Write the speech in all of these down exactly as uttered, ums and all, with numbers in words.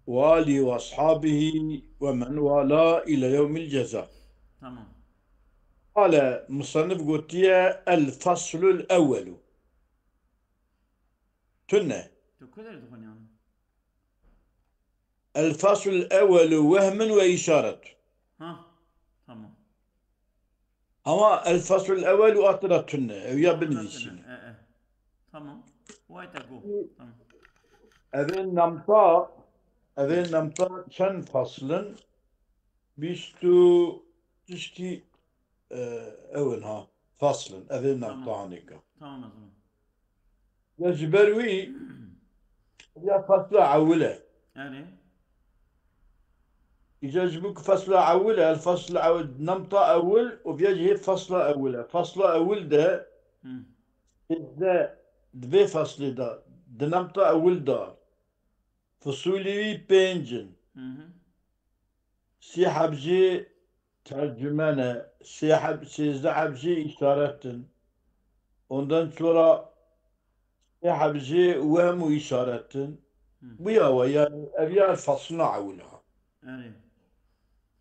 وآله وأصحابه ومن والاه إلى يوم الجزاء. Tamam. Qale musannif gotiye, el faslul ewwelu. Tune. Tu ku derê dixwînî yan? El faslul ewwelu wehmun ve işaret. Ha, tamam. Ama el faslul ewwelu atira tune. Ew ya binivîsîne. E, e. Tamam. Way te go. Tamam. Evê namta, evê namta çend faslin? Bîst û tiştî, e, ew in ha. Faslin. Evê namta hanêka. Tamam o zaman. Ya ji ber wî ya fasla ewil e. Erê. Îca ji bo ku fasla ewil e, el fasla ewil, namta ewil û viya jî hê fasla ewil e. Fasla ewil de Hmm. de di vê faslê de, di namta ewil de, fisulî wî pênc in. Hı hı. Sê heb jê tercüme ne, sê heb, sêzdeh heb jê îşaret in. Ondan sonra sê heb jê wehm û îşaret in. Hı. Bu ya we, yani ev ya fasla ewil ha. Erê.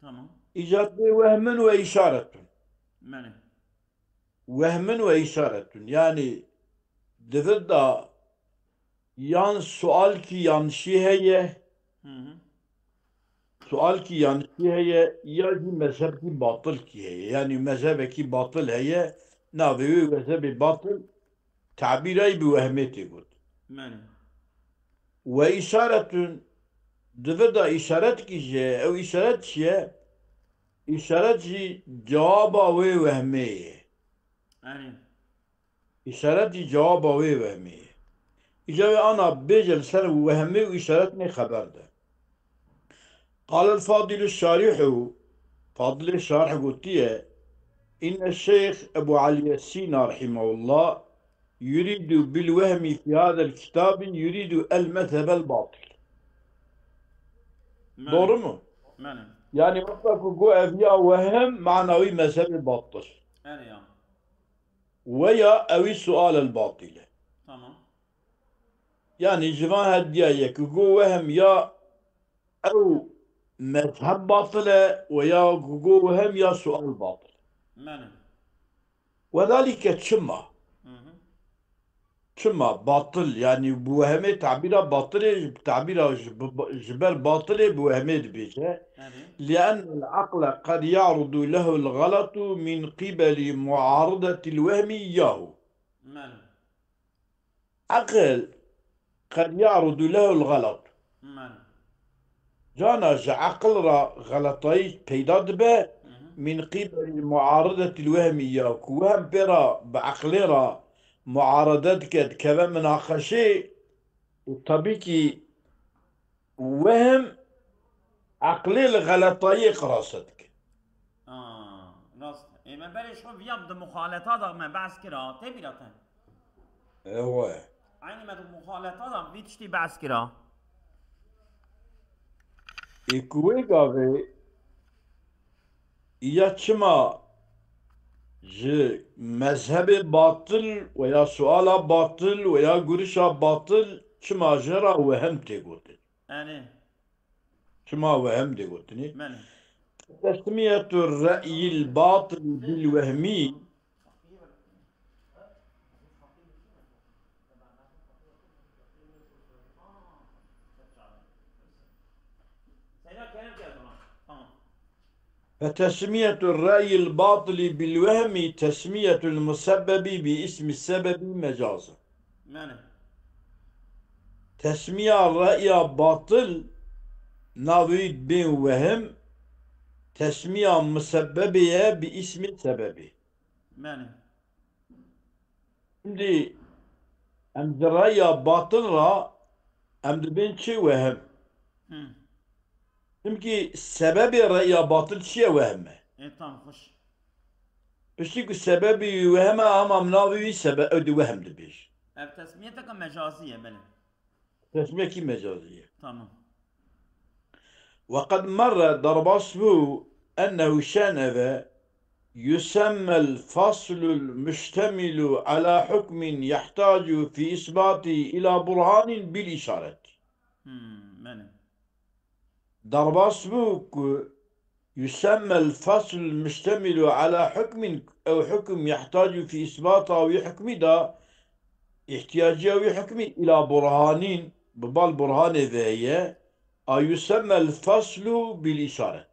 Tamam. Îca dibê wehmin ve îşaretun. Belê. Wehmin ve îşaretun. Yani di vir de yan sualkî yanlişî heye, Hı hı. sualkî yanlişî heye, ya jî mezhebkî batilkî heye. Yani mezhebekî batil heye, navê wê mezhebê batil, tabîra wî bi wehmê tê got. Belê. Ve îşaretun, di vir de îşaretkî jî heye. Ew îşaret çi ye? Îşaret jî cewaba wê wehmê ye. Erê. Îşaret jî cewaba wê wehmê ye. Îca wê ana bêje li ser wehmê û îşaretê xeber de. Qal el Fadil Şarîhu, Fadilê Şarih gotiye, Înne Şeyx Ebu Elî Sîna rahimehullah yurîdu bil wehmî fî hadel kitâbî yurîdu el mezhebel batîl. Belê. Doğru mu? Belê. Yani wexta ku got ev ya wehm, mana wî mezhebê batil. Erê ya. Weya ewî sual el batîl e. Tamam. Yani ji van hediya ye ku got wehm ya ew mezheb batil e, weya ku got wehm ya sual batil. Belê. Wedalîke çima? Hı hı. Çima batil? Yani bi wehmê tabîra batilê, tabîra ji, bi, ji ber batilê bi wehmê dibêje. Erê. Li'ennel aqle qed ya'rudu lehul galatu min qibeli muaridetil wehmi yahu. Belê. Eqil qed ya'rudu lehul galat. Belê. Cana ji eqil re xeletayî peyda dibe, Hı hı. min qîbelî muaridetil wehmî ya ku wehm pê re bi eqlê re muarede dike, dikeve minaqeşê û tebîkî wehm eqlê li xeletayiyê xilase dike. Aa, rast. Ê me berê ji xwe viya di muxaleta de me behs kira, tê bîra te? Ewe. Eynî me di muxaleta de vî tiştî behs kira. Ê ku wê gavê ya çima ji mezhebê batil veya suala batil veya gurişa batil çima jê re wehm tê gotin? Erê. Çima wehm dê gotinê? Belê. Tesmiyetu re'yil batil bil wehmi. Tamam. Fe tesmiyetu re'yil batili bil wehmi tesmiyetul musebbebi bi ismi sebebi mecazı. Yani. Tesmiya re'ya batil navê wî bên wehim, tesmiya musebbebi ye bi ismi sebebi. Yani. Şimdi em di re'ya batil ra em dibên çi wehim? Hı. Çimkî sebebê re'ya batil çi ye? Wehm e. E, tam, xweş. Piştî ku sebebî wî wehm e, ama min navê wî sebe-, ew di wehm dibêj. Ev tesmiyeteke mecazî ye, belê. Tesmiyekî mecazî ye. Tamam. Ve qed merre, derbas bû, ennehu şen eve, yusemmel faslul muştemilu ala hukmin yahtacu fi isbati ila burhanin bil işaret. Hmm, belê. Derbas bû ku يسمى الفصل المشتمل على حكم، ew hukm يحتاج في إثبات wî hukmî de, ihtiyaciya wî hukmî إلى برهان، bi bal burhanê ve heye, a يسمى الفصل بالإشارة.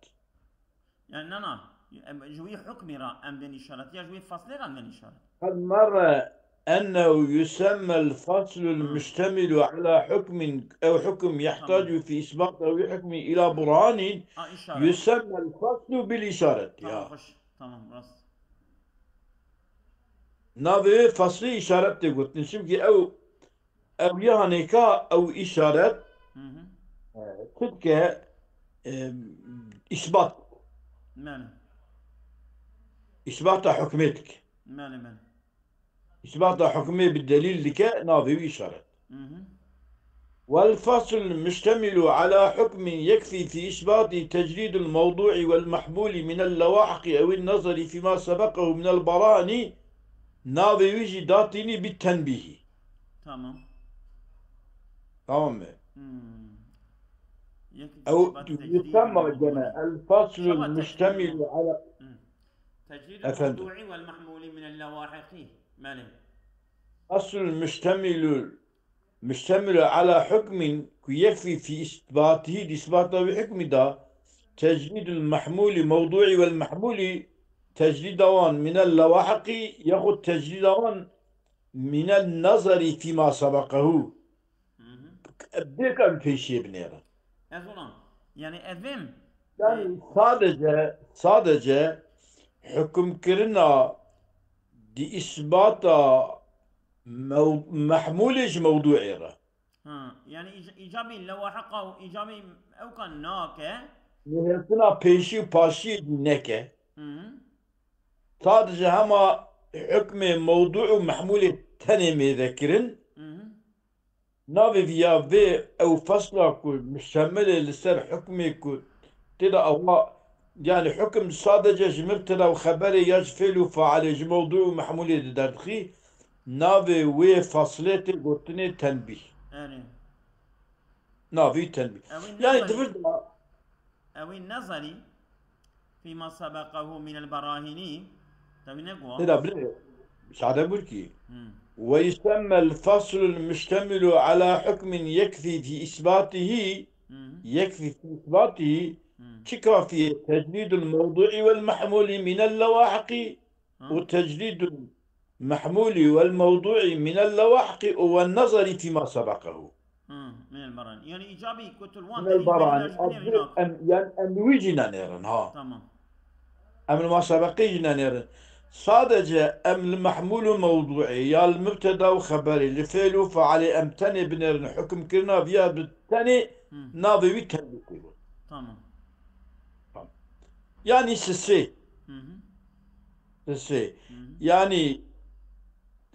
Yani, na, na, em, ji wî hukmî re em bên îşaret, ya ji wî faslê re em bên îşaret. قد مر أنه يسمى الفصل المشتمل على حكم، ew hukm يحتاج في إثبات wî hukmî إلى برهان، a, îşaret. يسمى الفصل بالإشارة. Tamam, ya. Xweş. Tamam, rast. Navê wê faslê îşaret tê gotin. Çimkî ew Ew ya hanêka ew îşaret, Hı hı. e, çi dike, e, îsbat. Mene. Îsbata hukmê dike. Mene, mene. Îsbata hukmê bi delîl dike, navê wî îşaret. Hı hı. والفصل المشتمل على حكم يكفي في إثبات تجريد الموضوع والمحمول من اللواحق أو النظر فيما سبقه من البراهين، navê wî jî datînî بالتنبيه. Tamam. Tamam mı? Hmm. Yek Ew ispat tecrîd يسمى mevzu gene ne? الفصل Şeva المشتمل tecrîd. على Hmm. Tecrîd Efendim. Mevdu'i vel mahmuli minel levahiki. Mali. الفصل المشتمل، مشتمل على حكم ku يكفي في إثباته، di îsbata wî hukmî de, تجريد المحمول، موضوع والمحمول، tecrîda wan من اللواحق، yaxud tecrîda wan من النظر فيما سبقه. Hı hı. Bêk em pêşiyê binêrin. Ez ona, yani evim, Yani e, sadece, sadece hukmkirina di îsbata mew-, mehmûlê ji mewdûê re. Ha, yani ic-, îcabî lewahiqa û îcabî ewka nake. Nihêstina pêşî û paşiyê jî neke. Hı hı. Sadece hema hukmê mewdû û mehmûlê tenê mêze kirin. Hı hı. Navê viya vê ew fesla ku muştemilê li ser hukmê ku tê de awa, yani hukm sadece ji mibteda û xeberê ya ji fêl û failê, ji mewdû û mehmûlê di derdixî, navê wê feslê tê gotinê tenbîh. Erê. Navê tenbîh. Ew ê Yani nezanî. Di vir de Ew ê nezanî. فيما سبقه من البراهين. Tevî ne guha. Tê de bilê, sade burkî. Hmm. ويسمى الفصل المشتمل على حكم يكفي في إثباته، Hmm. يكفي في إثباته, Hmm. Çi kafiyê, تجريد الموضوع والمحمول من اللواحق. Ha. وتجريد المحمول والموضوع من اللواحق والنظر فيما سبقه. Hmm, من البراهين. Yani îcabî ku tu li wan من delîl البراهين. Delîl ji binê Em, em, yani em wî jî nenêrin, ha. Tamam. Em li masebeqê jî nenêrin. Sadece em li mehmûl û mewdûê, ya li mubteda û xeberê, li fêl û fealê em tenê binêrin, hukmkirina viya bi tenê Hmm. navê wî tenbîh tê got. Tamam. Tamam. Yani sisê. Hı hı. Sisê. Hı hı. Yani,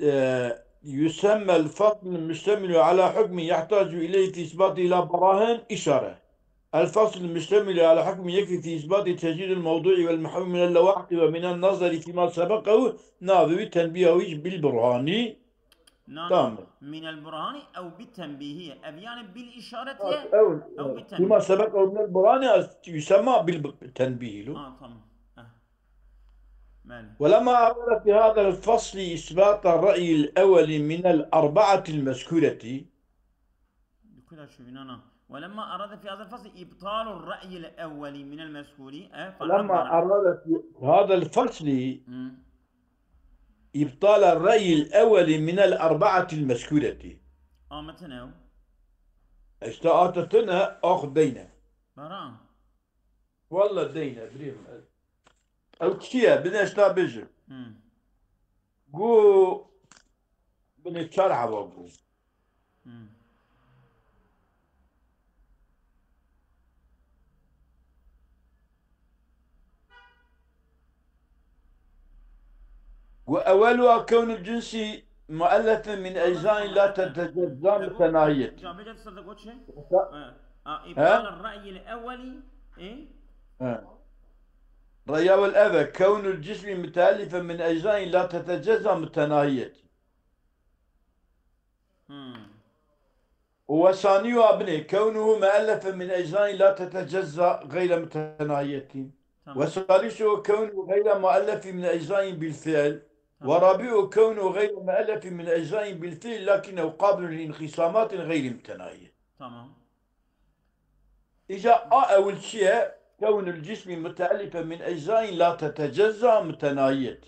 e, يسمى الفصل المشتمل على حكم يحتاج إليه في إثبات إلى براهين إشارة. الفصل المشتمل على حكم يكفي في إثبات تجريد الموضوع والمحمول من اللواحق ومن النظر فيما سبقه، navê wî tenbîha wî بالبرهان. Na, na. Tamam. Minel burhani ew bi tenbîhî ye. Ev yani bil işareti ye. Ew, ew bi tenbîh. Fîma sebek ew minel burhani, ez yusemma bil tenbîhî lo. Ha, tamam. Eh. Mali. ولما أراد في هذا الفصل إثبات الرأي الأول من الأربعة المذكورة. Kula şu inana. ولما أراد في هذا الفصل إبطال الرأي الأول من المذكور. Eh, ولما أراد في هذا الفصل Hmm. إبطال الرأي الأول من الأربعة المذكورة. Ametine ew. Eşta atetine, ax deyne. Bara. Walla deyne, birîm. Ew kî ye? Bin eşta bêjim. Hmm. Gu, binê çar heva gu. Hmm. وأولها كون الجنس مؤلفا من أجزاء لا تتجزأ متناهية. Cevabê de sade got çi? Esa- Ha, ha, Ha? İbtal ra'yil evveli, e? Ha. Ra'y evvel eve, كون الجسم متألفا من أجزاء لا تتجزأ متناهية. Hmm. وثانيها بني كونه مؤلفا من أجزاء لا تتجزأ غير متناهية. Tamam. وثالثه كونه غير مؤلف من أجزاء بالفعل. Tamam. ورابعه كونه غير مؤلف من أجزاء بالفعل لكنه قابل لانقسامات غير متناهية. Tamam. إجا آ أول شيء كون الجسم متألفا من أجزاء لا تتجزأ متناهية.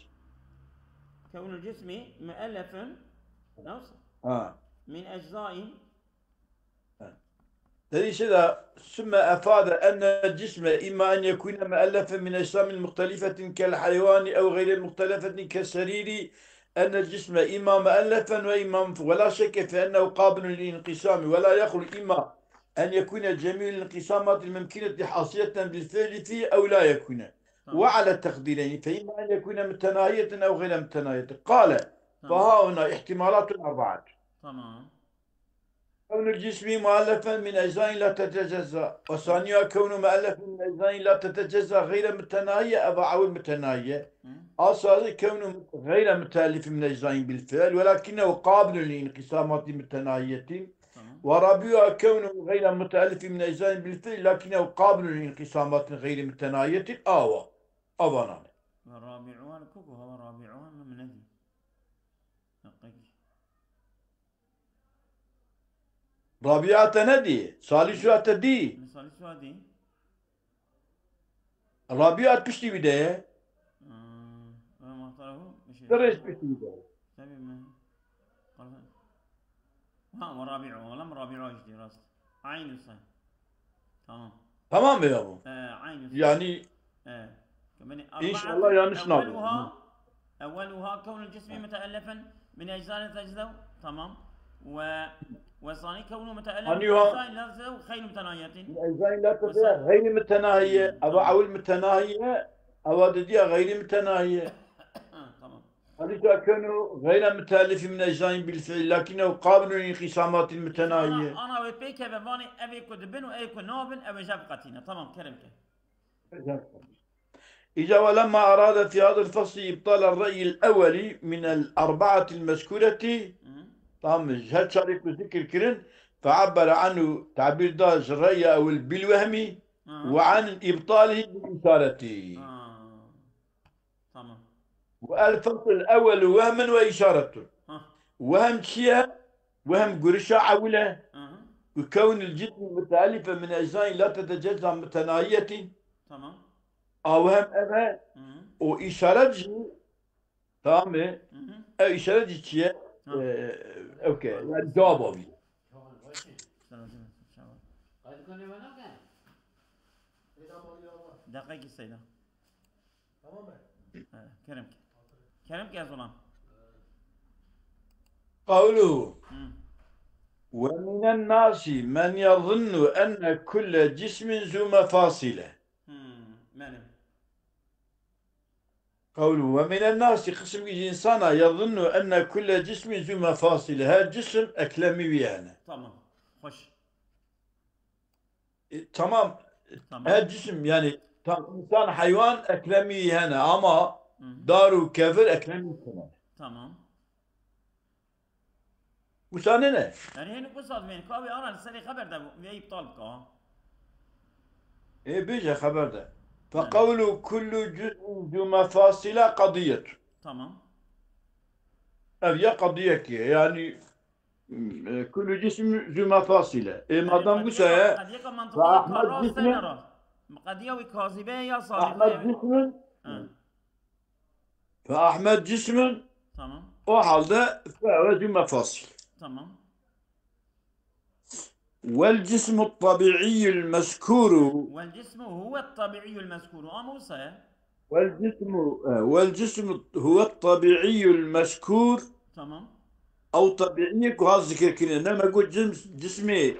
كون الجسم مؤلفا نفس ها. من أجزاء دليل شدا ثم أفاد أن الجسم إما أن يكون مؤلفا من أجسام مختلفة كالحيوان أو غير مختلفة كالسرير، أن الجسم إما مؤلفا وإما مف-، ولا شك في أنه قابل للانقسام، ولا يخلو إما أن يكون جميع الانقسامات الممكنة حاصلة بالفعل فيه أو لا يكون، Tamam. وعلى تقديرين، فإما أن يكون متناهية أو غير متناهية. قال: Tamam. فها هنا احتمالات أربعة. Tamam. كون الجسم مؤلفا من أجزاء لا تتجزأ، وثانيها كونه مؤلفا من أجزاء لا تتجزأ غير متناهية، أو أول متناهية. Hı. A sazî kewnu gayre müteellifin min eczayîn bil fiil, welakinnehu qabilun li inqîsamatin mutenahiyyetin. Tamam. Ve rabiuha kewnu gayre müteellifin min eczayîn bil fiil, lakinnehu qabilun li inqîsamatin gayri mutenahiyyetin. Awa. Avanan e. Ve rabiuha li koko hava rabiuha min nedî. Deqek. Rabia te nedî. Salisu te dî. Min salisu dî. Rabia piştî wî de ye. Aa, ve muhtarahu bir şey. Qirêj piştî wî de ye. Tabii mi? Ha, ve rabiu, oğlum rabiu işte rast. Aynı say. Tamam. Tamam mı ya bu? Ee, aynı say. Yani Ee, İnşallah yanlış evveluha, anladım. Evveluha kevnul cismi müteellefen min eczain teczev. Tamam. Ve ve sani kevnu müteellefen Hani min ya- eczain la teczev gayri mütenahiyetin. eczayîn la tete gayri mutenahiye. Eva ewil mutenahiye. Eva didiya gayri mutenahiye. Ha, tamam. Hadîsa kewnu gayre muteellifin min eczayîn bil fiil, lakinnehu qabilun li inqîsamatin mutenahiye. Ana, ana ve pêke ve vanê evê ku dibin û evê ku nabin, ew ê jev qetîne. Tamam, kerem ke. Îca ve lemma erade fî hadel fasli îbtal el re'yil ewelî minel erbaatil mezkûretî. Hı. Tamam, her çarê ku zikir kirin, feabbere anhu, tabîr da ji re'ya ewil bil wehmî, Hı. ve an îbtalî bil îşaretî. Ha. Tamam. Ve el fasl ewel wehmin ve îşaretun. Ha. Wehm çi ye? Wehm gurişa ewil e. Hı hı. Ku kewnil cismi muteellife min eczayîn la tetecezza mutenahiyetin. Tamam. A wehm ev e. Hı hı. O îşaret jî, tamam mı? Hı hı. Ev îşaret jî çi ye? Ha. Ee, okey. Yani cevap abi. Deqekî seyda. Kerem ke. Kerem ke ez olan. Qawluhu. Hı. Ve minen nasi men yazunnu enne kulle cismin zu mefasile. Hı. Benim. Qawluhu. Ve minen nasi, qismkî ji însana, yazunnu enne kulle cismin zu mefasile. Her cisim eklemî wî hene. Tamam. Hoş. E, tamam. Tamam. Her cisim yani tam insan, heywan eklemî hene ama Hı hı. dar û kevir eklemî hene. Tamam. Wisa ne ne? Yani hênik wisa dibên ka wê ana li serê xeber de vê iptal bika. E, bêje xeber de. Fe Yani. Qawlu kullu cüz'in zu mefasile qadiyet. Tamam. Ev ya qadiyekî ye. Yani e, kullu cismin zu mefasile. E, madem wisa ye, Qediyeka Ve mantıqlı Ahmed karar cismin- seyna ra. Qediya wî kazibe ya Ahmed salibe. cismin, Hı. Fe Ahmed cismin, Tamam. o halde fe ve zu mefasil. Tamam. Vel cismu tabi'iyyul mezkuru. Vel cismu huve tabi'iyyul mezkuru. Ama wisa ye. Vel cismu, e, vel cismu huve tabi'iyyul mezkur. Tamam. Ew tabi'iye ku hat zikir kirin. Ne me got cism-, cismê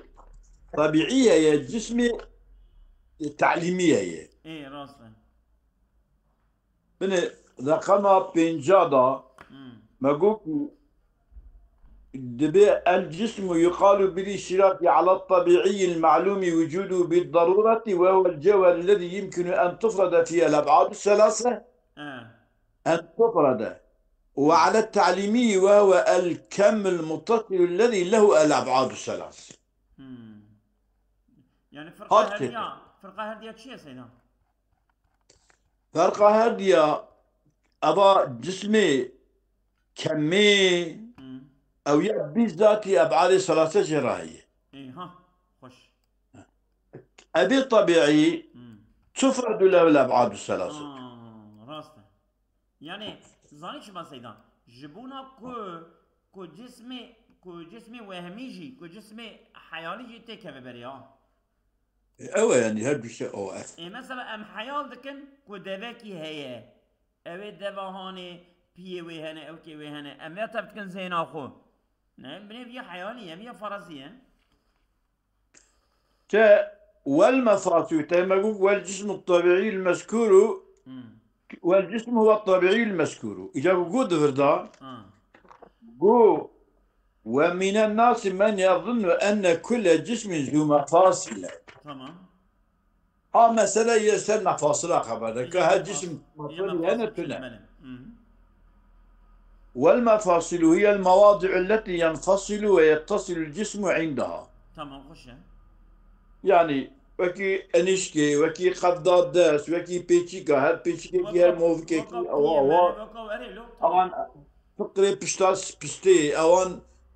tabi'iye ye, cismê, e, ta'limiye ye. Ê, rast e. Binê reqema pênca da Hmm. me got ku dibe el cismu yuqalu bil iştiraki ala tabi'iyyil ma'lumi wucudu bid darurati ve huvel cevher lezî yumkinu en tufrada fî el eb'adu selase, He. en tufrada, ve ala ta'limi ve huve el kemmil muttasilu lezî lehu el eb'adu selase. Hmm. Yani firqa Hat herdiya, firqa herdiya çi ye Seyda? Ferqa herdiya eva cismê kemê Hmm. ew ya bîst zatî ebadê selase jê rahî ye. Ê, ha, xweş. Ebê tebiî Hmm. çi ferdû lev le ebadû selase. Ha, rast e. Yani, zanî çima Seyda? Ji bona ku, ku cismê, ku cismê wehmî jî, ku cismê heyalî jî têkeve berê ha. E, ew e yani, her du şey o e. Ê, mesela em heyal dikin ku devekî heye. Ew ê deva hanê, piyê wê hene, ewkê wê hene. Em ya tev dikin zêna xwe. Ne, binê vî heyalî ye, vî farazî ye. Te والمفاصل, te me got والجسم الطبيعي المذكور, Hmm. والجسم هو الطبيعي المذكور. Îca ku got di vir de, Ha. got ومن الناس من يظن أن كل جسم ذو مفاصل. Tamam. Ha, mesele ye ser mefasila xeber de. Ka her cism mefasili hene tune. Belê. Hı hı. والمفاصل هي المواضع التي ينفصل ويتصل الجسم عندها. Tamam, xweş e. Yani, wekî enişkê, wekî qevda dest, wekî pêçîka, her pêçîkekî, her movikekî, weka, weka, ewa, ewa. Weka, weka, erê, lo, tamam. Awan fiqrê pişta piştê, ewan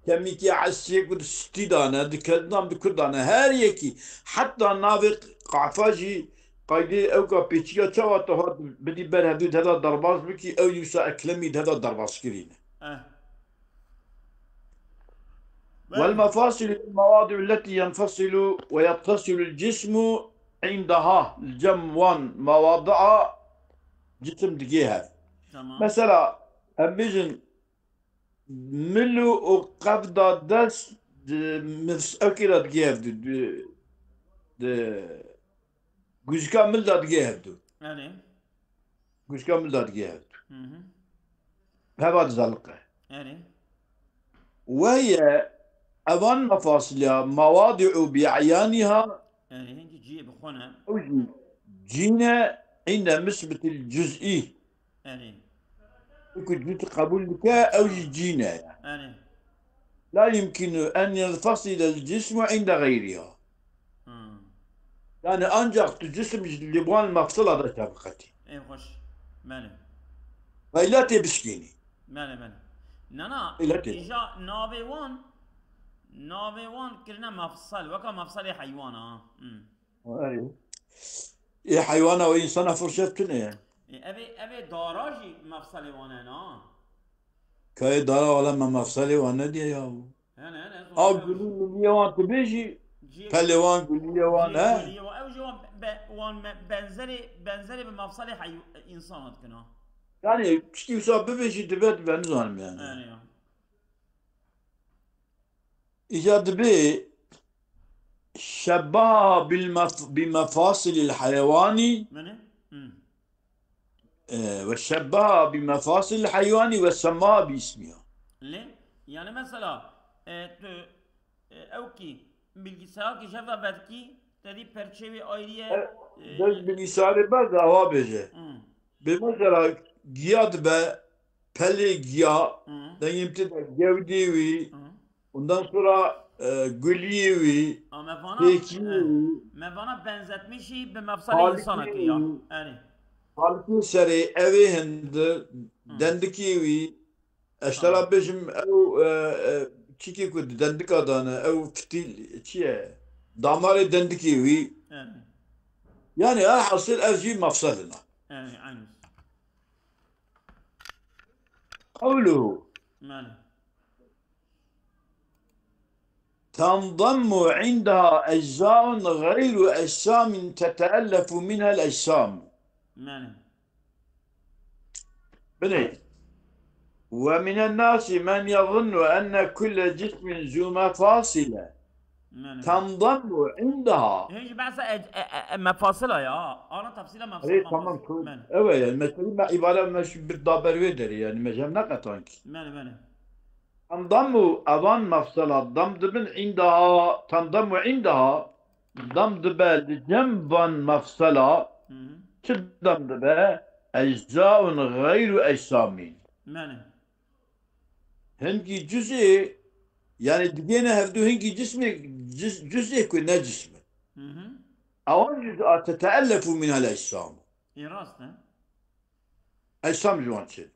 kemîkê esiyê ku di stî de ne, di keldan di kur de ne, her yekî, heta navê qafa jî qaydê ewka pêçîya çawa tu hat bidî ber hevdû di heda derbas bikî, ew yî wisa eklemî di heda derbaskirî ne. Eh. والمفاصل المواضع التي ينفصل ويتصل الجسم عندها. Li cem wan mewadia cisim digê hev. Tamam. Mesela, em bêjin, mil û qevda dest di mifs-, ewkê de digê hev di, di, di guzika mil de digê hev du. Erê. Guzika mil de digê hev du. Hı hı. Heva dizaliqe. Erê. Weye evan mefasiliya mewadi'u bi'yaniha. Erê, hingî ciyê bi xwe ne. Ew jî cîne inde misbitil cüz'i. Erê. Ku cüz qebûl dike, ew jî cîne ye. Erê. La yumkinu en yenfasile el cismu inde gayriha. Hmm. Yani ancak tu cisim ji li wan mefsila de çabiqetî. Ê xweş. Belê. Veyla tê bişkênî. Belê, belê. Na, na, Veyla tê. Îja navê wan, navê wan kirine mefsel, weka mefselê heywana, ha. Hmm. Erê. Ê heywana û însana firşet tune ye. Ê, ev ê, ev ê dara jî mefselê wan e, na? Kayê dara wala me mefselê wan nediye ya. Hene, hene, zor. Ew gulî miliyê wan tu bêjî, pelê wan, guliyê wan, he? Guliyê wan, ew jî wan be-, wan me-, benzerê, benzerê bi mefselê hey-, însana dikin, ha. Yani, piştî wisa bibêjî dibe, dibe, nizanim yani. Yani ya. Îca dibê şebbaha bil mef-, bi mefasilil heyewanî. Mene? Hmm. E, ve şebbaha bi mefasilil heyewanî ve semmaha bi ismiha. Lê, yani mesela, e, tu, e, ew kî bilgisayar kî jev de vedkî, te dî perçê wê ayrî ye, e, dest bilgisayarê ber de awa bêje. Hmm. Bê mesela giya dibe, pelê giya, Hı. dengê min tê de gewdê wî, Hı. ondan sonra, e, guliyê wî, A, me vana, pêkiyê e, wî, me vana benzetmişî bi mefsalê insana ki ya. Erê. Xalikê serê, evê hindi, Hı. dendikê wî, ez tera Tamam. bêjim ew, e, e, çikê ku di dendika dane, ew fitil, çi ye? Damarê dendikê wî. Erê. Yani her hasil ev jî mefsel in. Erê, aynı. قوله. Mane. تنضم عندها أجزاء غير أجسام تتألف منها الأجسام. Mane. Binê. ومن الناس من يظن أن كل جسم ذو مفاصل. Mene. تنضم عندها. Hê jî behsa e, e, e, e, mefasila ya. Ana tefsîla mefsila. Erê, tamam, mefasila. Mene. Evet, yani, mesela me îbare me şu bir da ber wê derê, yani, me cem ne qetan ki. Mene, mene. تنضم evan mefsela, dam dibin عندها, تنضم عندها, dam dibe li cem van mefsela, Hı hı. çi dam dibe? أجزاء غير أجسام. Mene. Hingî cuzê, yani digêne hevdû hingî cismê Cüz, cüz'ê ku ne cism in. Hı hı. Ewan cüz'a teteellefu minhal ecsamu. Ê rast e. Ecsamu ji wan çê.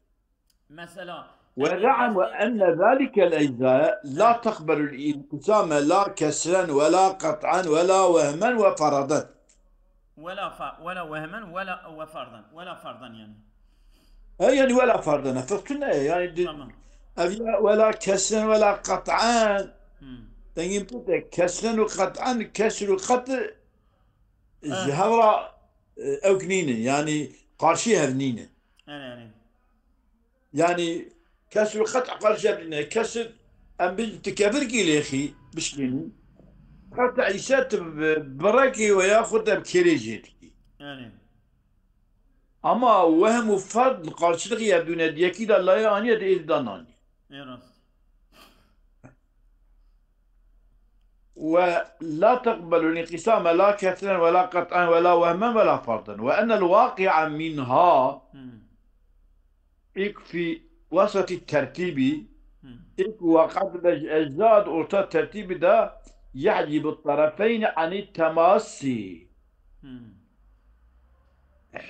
Mesela, em ê وزعموا destê أن ذلك الأجزاء لا He. تقبل الانقسام لا كسرا ولا قطعا ولا وهما وفرضا. Wela fa-, wela wehman, wela we fardan. Wela fardan yani. E, yani wela fardan. Fıkhun ne? Yani di-, Tamam. Ev ya wela kesren wela kat'an. Hmm. Dengin pute kesren û kat'an, kesr û kat, e, Eh. ji hev ra, e, ewk nînin. Yani karşî hev nînin. Yani, yani. Yani kesr û qet' qarşî dîne. Kesr em bi ti kevirkî lêxî bişkînî. Qet' îse tu bi, birekî we ya xwe te bi kêlê jê dikî. Yani. Ama wehm û ferd li qarşılık ye dûne di yekî de layê aniye di êdî de naniye. Ê rast. ولا تقبل الانقسام لا كسرا ولا قطعا ولا وهما ولا فرضا، وأن الواقع منها Hmm. إك في وسط الترتيب، Hmm. إك وقد الأجزاء orta tertîbî de يحجب الطرفين عن التماس. Hmm.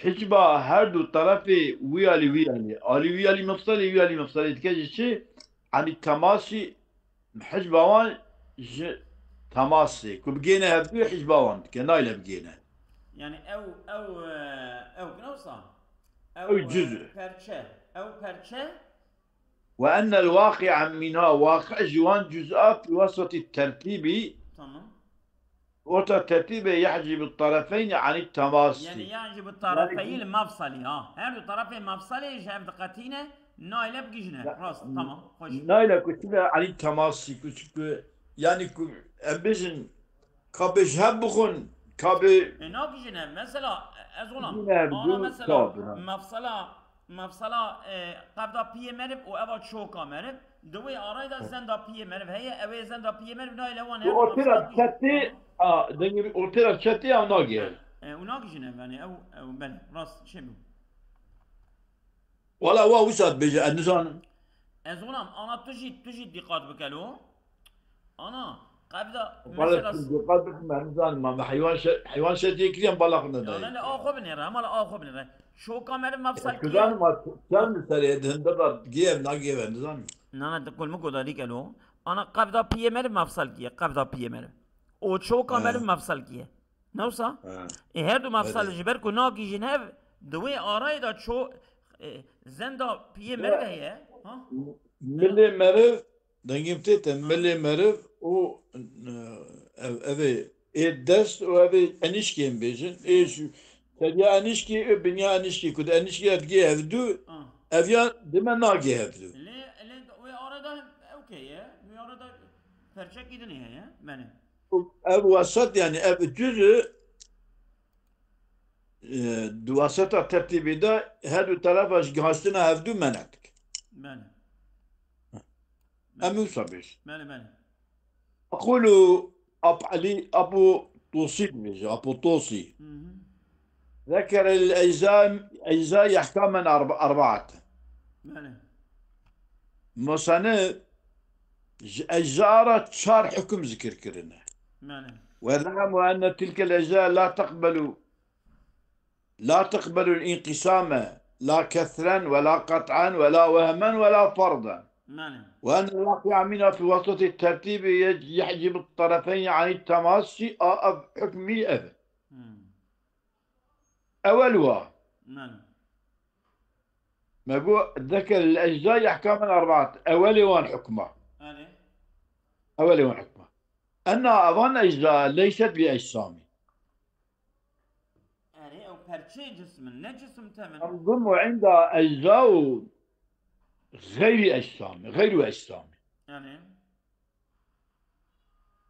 Hicba her du terefê wî alî wî alî. Alî wî alî mefselê, wî alî mefselê dike ji çi? Anî temasî hicba wan ji temasê ku bigêne hevdû hicba wan dike, nayle bigêne. Yani ew, ew, e, ew ne wisa? Ew, Ew e, cüz. Perçe. Ew perçe. وأن الواقع منها واقع ji wan cüz'a fi وسط الترتيب. Tamam. Orta tertîbê يحجب الطرفين عن التماس. Yani يحجب الطرفين Yani المفصلي, ha. Her du tarafê mefsalê ji hev diqetîne, nayle bigihîne. Ya, Rast, tamam, xweş. Nayle ku çi be عن التماس, ku çi ku, yani ku em bêjin, ka bê ji hev bixwin, ka bê E, nagihîne. Mesela, ez olam. Yine Ana bu mesela, tabi, ha. mefsala Mefsala, e, qevda piyê meriv û eva çoka meriv. Di wê arayê de zenda piyê meriv heye. Ew ê zenda piyê meriv nayê lewan Bi her ortê de mefsala çetê, a, dengê bi ortê de çetê ew nagihê. E, û nagihîne, yani, ew, ew, belê, rast, çê bû. Wala wa wisa dibêje, ez nizanim. Ez olam, ana tu jî, tu jî dîqat bike lo. Ana, qevda, Bala mesela tu dîqat bikin, em nizanim, em heywan şe-, heywan şetiyê kiriyan bala xwe Ya nedayê. ne, ne, a xwe binêre, hema li a xwe binêre. Çoka meriv mefsal Kudan kiriye. ma çend li serê di hindir de gêv, nagêve, nizanim. Na, na, di kul min godarî kelo. Ana qevda piyê meriv mefsal kiye, qevda piyê meriv. O çoka He. meriv mefsal kiye. Ne wisa? He. Ê her du mefsal Belê. ji ber ku nagihîjin hev, di wê arayê de ço-, e, zenda piyê Ye. meriv heye. Ha? Milê meriv Dengê min tê te, milê meriv û, e, ev, ev ê, ê dest û ev ê enişkê em bêjin. Ê şu, seriya enişkê û binya enişkê ku di enişkê ya digê hevdû, Ah. ev ya dime nagê hevdû. Lê, lê wê arada ew ke ye, wê arada perçekî dinê heye, belê. Û ev wesat, yani ev cüzü, e, di wesata tertîbê de her du terefa ji gihaştina hevdû mene dike. Belê. Em wisa bêjin. Belê, belê. أقول أب علي أبو طوسي dibêje, Apo Tosî. Hı hı. ذكر للأجزاء، أجزاء أحكاما أرب-، أربعة. Belê. Musannif ji ecza re çar hukm zikir kirine. Belê. وزعموا أن تلك الأجزاء لا تقبل لا تقبل الانقسام لا كسرا ولا قطعا ولا وهما ولا فرضا. Belê. وأن الواقع منها في وسط الترتيب يج-، يحجب الطرفين عن التماس. A, ev hukmî ev. Hmm. Ewel wa. Belê. Me got, ذكر الأجزاء أحكاما أربعة. Ewelê wan hukma. Belê. Ewelê wan hukma. أن أظن أجزاء ليست بأجسام. Erê, ew perçeyê cism in, ne cism tev in. تنضم عند أجزاء غير أجسام، غير أجسام. Erê.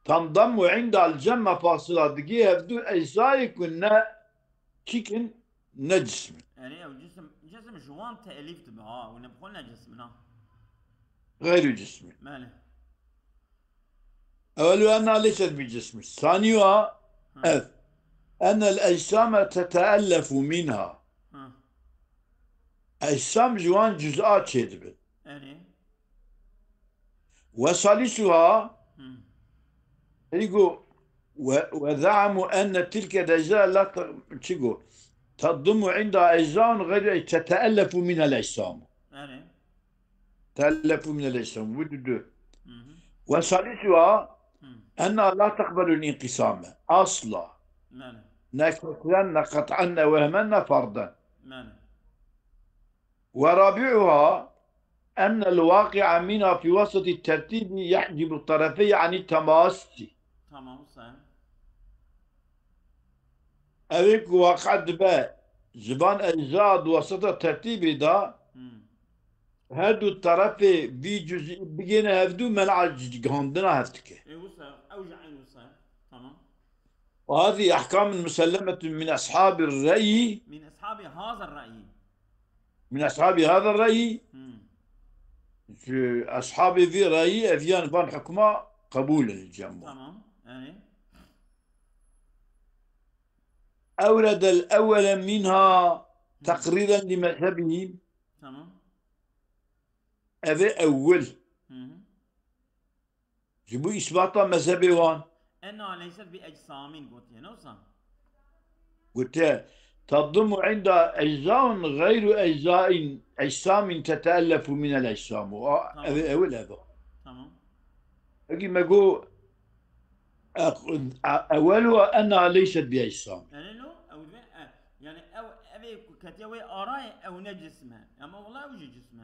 تنضم عند الجمع مفاصلها, digê hevdû eczayê ku ne çîk in, ne cism in. Erê, ew cism, cism ji wan telîf dibe, ha, û ne bi xwe ne cism in, ha. غير جسم. Belê. أول أنها ليست بجسم. ثانيها Ha. Ev. أن الأجسام تتألف منها. Ha. Eczam ji wan cüz'a çêdibin. Erê. وثالثها Hmm. Ego, ve, ve za'mu enne tilke lecza la te-, çi go? Taddumu inda ecza'un gayru ecza te'ellefu minel ecsamu. Yani. Te'ellefu minel ecsamu. Bu du. Hı hı. Ve salisuha Hı. enna la teqbelul inkisame. Asla. Yani. Ne kesren, ne kat'an, ne vehmen, ne farden. Yani. Ve rabi'uha ennel vaki'a minha fi vasati tertibi yahcibu tarafeyi ani temasi. Tamam, sen. Ev ê ku waqe dibe, ji van ecza di wasita tertîbê de Hmm. her du terefê vî cuzî bigêne hevdû, men'a gihandina hev dike. E, wisa, ew ji eyn wisa. Tamam. وهذه أحكام مسلمة من أصحاب الرأي. Min eshabî hazir ra'yî. من أصحاب هذا الرأي. Hmm. Ji eshabê vî rayî ev yan van hukma qebûl in li cem wan. Tamam. Yani. أورد الأول منها تقريرا لمذهبهم. Tamam. Ev ê ewil. Hı hı. Ji bo îsbata mezhebê wan. Enna leyset bi ecsamin gotiye, ne wisa? Gotiye, taddumu inda eczaun gayru eczain, ecsamin teteellefu minel ecsamu. A, Tamam. ev, ev, ev. Tamam. Peki me go, e, e, eweluha enna leyset bi ecsamin. Yani no, ew ve, e, yani ev, ev ê ku ketiye wê arayê ew ne cism e. Ama wala ew jî cism e.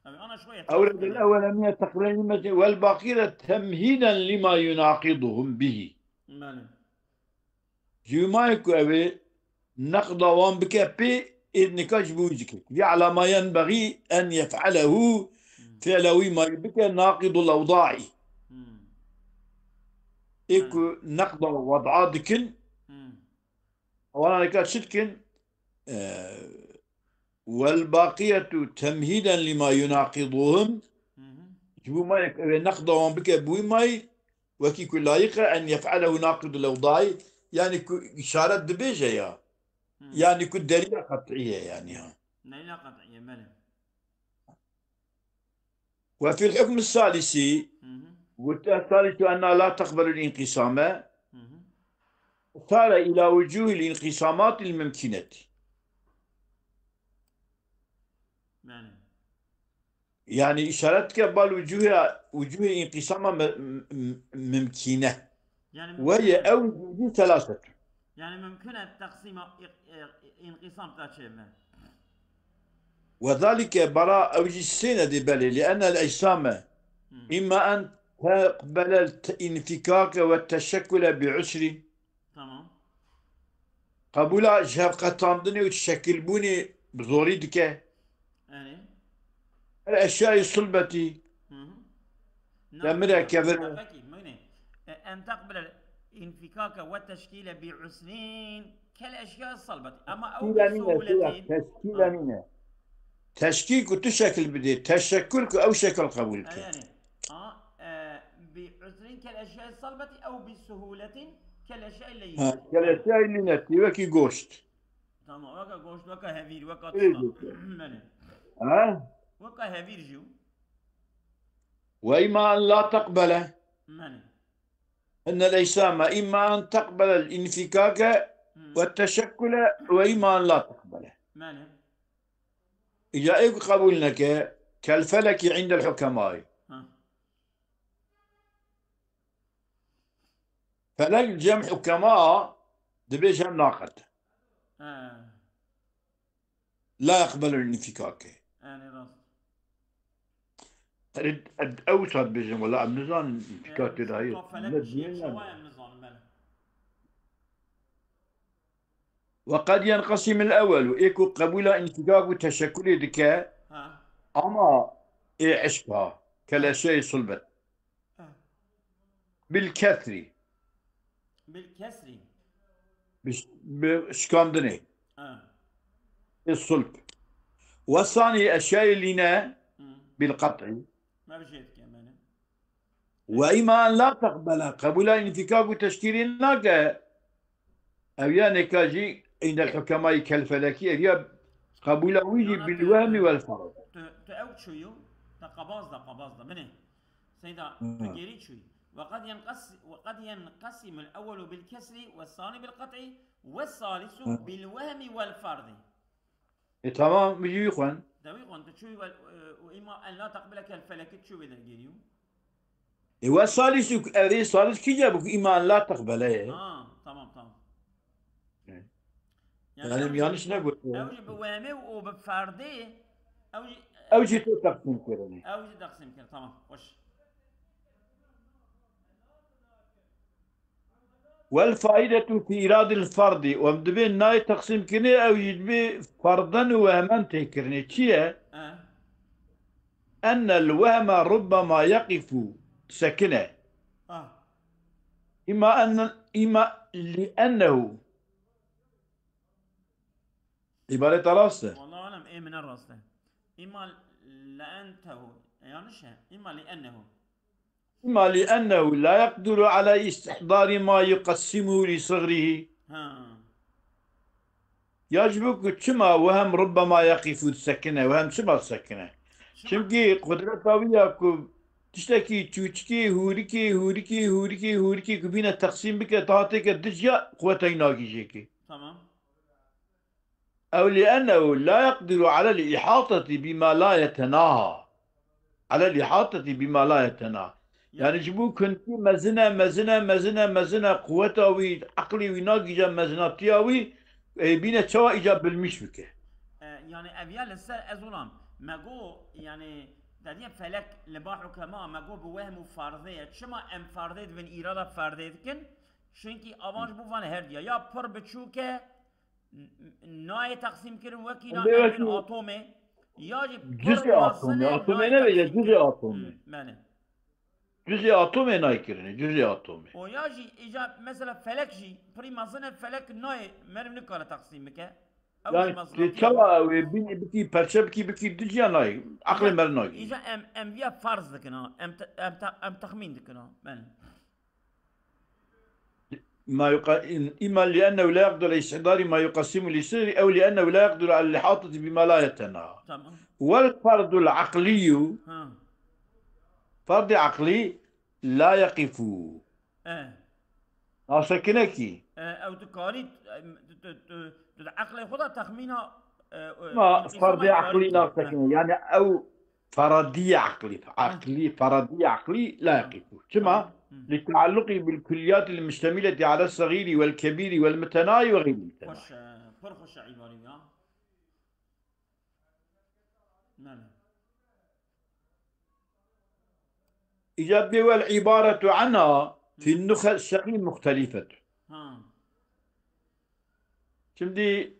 Ew ana şoye أورد الأول من التقرير والباقي تمهيدا لما يناقضهم به. Belê. Ji wî mayê ku ew ê neqda wan bike pê, ê nika ji bo wî dike. Vî على ما ينبغي أن يفعله Hmm. fi'la wî mayê bike naqidul ewdaî. Hmm. Ê Hmm. ku neqda wed'a dikin, Hmm. wana nika çi dikin? Ee, والباقية تمهيدا لما يناقضهم. Hı hı. Ji bo mayek ew ê neqda wan bike bi wî mayî, wekî ku layiq e, en yef'elehu naqidul ewdaî, yani ku işaret dibêje ya. Hı. Yani ku delîla qet'î ye yani ha. Delîla qet'î ye, belê. وفي الحكم الثالث، Hı hı. قلت الثالث أنها لا تقبل الانقسام، Hı hı. أشار إلى وجوه الانقسامات الممكنة. Yani. Yani işaret ke bal وجوه، وجوه انقسام م-، م-، ممكنة. Yani وهي mümkün. أوجه ثلاثة. Yani mümkün et taksima inkisam ta çême. وذلك برا أوجه سينة دي بلي، لأن الأجسام Hı. إما أن تقبل الانفكاك والتشكل بعسر. Tamam. Qebûla ji hev qetandinê û şekilbûnê bi zorî dike. Yani. El eşyayê sulbetî. Hı hı. Demire, kevir. Peki, mine. E, en takbile infikake ve teşkile bi usrin kel eşya salbet. Ama ew Teşkîle bi nîne, suhuletin. Teşkîle Ha. nîne. Teşkîl ku tu şekil bidê, teşekkül ku ew şekil qebûl ke. Yani. A, e, bi usrin kel eşya salbeti ew bi suhuletin kel eşya Ha, leyin. Kel eşya lîne, tî wekî goşt. Tamam, weke goşt, weke hevîr, weke Ê tişta. goşt. Belê. Ha? Weke hevîr jî. وإما أن لا تقبل. Belê. إن الأجسام إما أن تقبل الانفكاك Hı. والتشكل وإما أن لا تقبل. Belê. Îca ê ku qebûl neke, كالفلك عند الحكماء. Ha. Felek cem hukema dibêje naqet. Ha. La yeqbelul înfikake. Yani rast. Ed, ed, ew saet bêjin, wela em nizanin înfika tê de heye. Ka felek Ne çi ye, diyên çawa em nizanin, belê. وقد ينقسم الأول، ê ku qebûla înfikak û teşekkulê dike, Ha. ama ê eşka, keleşeyê sulbet. Ha. بالكسر. Bil kesrî. Bi, bi şikandinê. Ha. Ê sulb. والثاني eşyayê lîne Hı. بالقطع. Me bi jê dike, belê. وإما أن لا تقبل، qebûla înfikak û teşkîlê nake. Ew ya nêka jî عند الحكماء كالفلكي، ev ya qebûla wî jî Yana tu, بالوهم tu, والفرض. Tu, tu ew çûyû, te qebaz da, qebaz da. Binê. Seyda, tu Hı. gêrî çûyî. وقد ينقس-، وقد ينقسم الأول بالكسر والثاني بالقطع والثالث بالوهم والفرض. E, tamam, mijî wî xwen. Dewî xwen tu çûyî wel, e, û îma en la teqbeleke el felekî çû vê dergêrî û. E, we salîs û, ev ê salîs kî ce bû ku îma en la teqbele ye? Ha, tamam, tamam. E. Yani, yanlış ne gördü? Ew jî bi wehmê û bi ferdê, ew jî, ew jî tê teqsîm kirinê. Ew jî teqsîm kir, tamam, xweş. Wel faidetu fi iradil fardi. Em dibê nayê teqsîmkirinê ew jî dibê farden û wehman tê kirinê. Çi ye? E. Ennel wehme rubbema yeqifu. Sekine. Ah. İma en, ima li ennehu. İbaret rast e. Wallahu alem, ê min ne rast e. İma li entehu. E, yanlış e. İma li ennehu. إما لأنه لا يقدر على استحضار ما يقسمه لصغره. Ha. Ya ji bo ku çima wehm rubbema yeqîfû disekine, wehm çima disekine? Çima? Çimkî qudreta wî ya ku tiştekî çûçikê, hûrikê, hûrikê, hûrikê, hûrikê ku bîne teqsîm bike, ta têke diciya quweta wî nagî jêkê. Tamam. Ew lîennehu la yeqdiru alel îhateti bîma la yetenaha. Alel îhateti bîma la yetenaha. Yani ji bo kundkî mezine, mezine, mezine, mezine, quweta wî, eqlê wî nagîje mezinatiya wî, ê bîne çawa îca bilmîş bike. E, yani ev ya li ser ez olam. Me go, yani, dediye felek li ba hukema, me go bi wehm û fardê ye. Çima em fardê dibin, îrada fardê dikin? Çimkî avan ji bo van her diya. Ya pir biçûk e, N-, n-, nayê teqsîm kirin wekî na Em bê evên wekî atomê, ya jî pir cizê atomê, mezin e, atomê nayê nebe ya, teqsîm cizê kirin. Atomê. Hmm, belê. Cizê atomê nayê kirinê, cizê atomê. O ya jî îca mesela felek jî, pirî mezin e, felek nayê, meriv nikare teqsîm bike. Ew jî Yani, mezin e. Çawa ew ê bî-, bikî, perçe bikî, bikî diciya nayê. Eqlê mer nagî. Îca em, em viya farz dikin ha, em te-, em te-, em texmîn dikin ha. Belê. ما يق-، إما لأنه لا يقدر على استحضار ما يقسم لصغره أو لأنه لا يقدر على الإحاطة بما لا يتناهى. Tamam. والفرد العقلي، Ha. Ferdê eqlî la yeqîfû. E. Nasekine kî. E, ew tu karî, e, tu, tu, tu, tu di eqlê xwe de texmîna, e, e, Ma ferdê eqlî nasekine. Yani ew Faradî eqlî, eqlî, faradî eqlî la yeqîfû. Çima? Li tealluqî bil kulliyatî l muştemileti ala segîrî wel kebîrî wel mutenayî we xeyrî mutenayî. Xweş e, pir xweş e îbarî ya. Belê. Îca bê wel îbaretu anha fî nusexî muxtelîfetu. Ha. Şimdi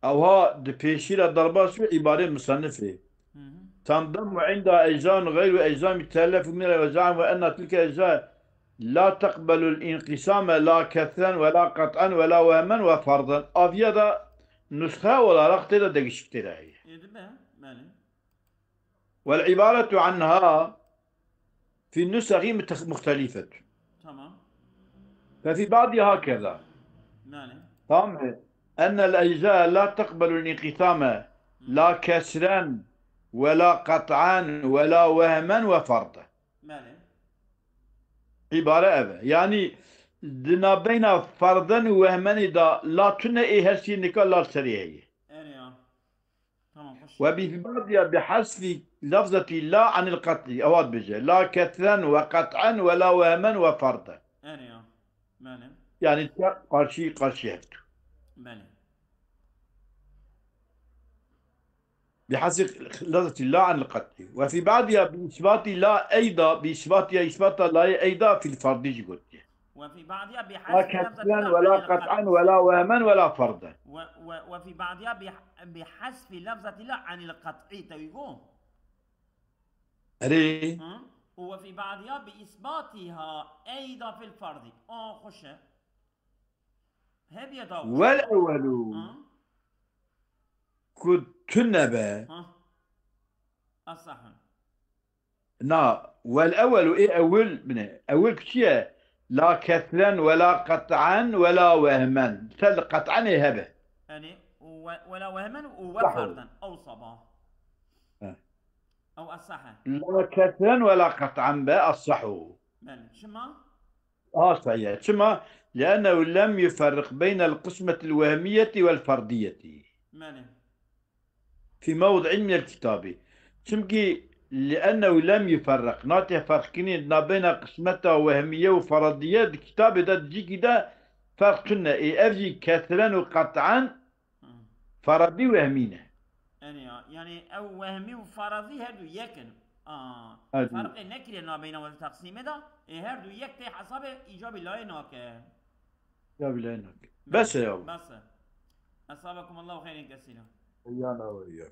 ewha di pêşî re derbas bû îbarê musennifê. Hı hı. Tendem û inda eczaun xeyru ecza müteellef û mine ve zaim ve enna tilke ecza la teqbelul inqisame la kesren ve la qet'en ve la wehmen ve farden. Aviya da nusxe olarak tê de degişik tê de heye. Ê dibe, belê. والعبارة عنها في النسخ متخ-، مختلفة. Tamam. ففي بعضها كذا. Yani. Tamam mı? أن الأجزاء لا تقبل الانقسام لا كسرا ولا قطعا ولا وهما وفردا. Belê. İbare ev e. Yani di nabeyna farden û wehmenê de la tune ê her sî nika la serê heye. Erê ya. Tamam, xweş. وفي بعضها بحذف لفظة لا عن القطع. Ewa dibêje. لا كسرا وقطعا ولا وهما وفردا. Erê ya. Belê. Yani te-, karşı karşıya hevdu. Belê. بحذف لفظة لا عن القطع. وفي بعضها بإثبات لا أيضا، بإثباتها، إثبات لا أيضا في الفرد jî gotiye. وفي بعضها لا بحذف لفظة كسرا لا ولا عن القطع. قطعا ولا وهما ولا فردا. و-، و-، وفي بعضها بح-، بحذف لفظة لا عن القطع te wî got. Erê. Hı? وفي بعضها بإثباتها أيضا في الفرد. A xweş e. Hebiye da xweş e. والأول. Hı? Ku tune be. Hı. Asahın. Na, والأول, ê ewil, bine, ewil çi ye? لا كسرا ولا قطعا ولا وهما. Sel qet'an ê hebe. Yani, ve, ولا وهما û وفردا. Ew saba. He. Ew esahe. لا كسرا ولا قطعا be أصح. Belê. Çima? Aa, sahiye. Çima? لأنه لم يفرق بين القسمة الوهمية والفرضية Belê. في موضع من الكتاب. Çimkî لأنه لم يفرق, nate ferq kinî nabeyna qismeta wehmiye û feradiye di kitabê de di cîkî de ferq tune. Ê ev jî kesren û qet'an Hı. feradî wehmî ne. Ene ya. Yani ew wehmî û feradî her du yek in. Aa, Her du. Ferqê nekiriye nabeyna wezî teqsîmê de. Ê her du yek tê hesabê îcabî layê nake. Ya bile nak. Bes e ya. Bes e. Esabekum Allahu xeyren kesîra. Ya na ve ya.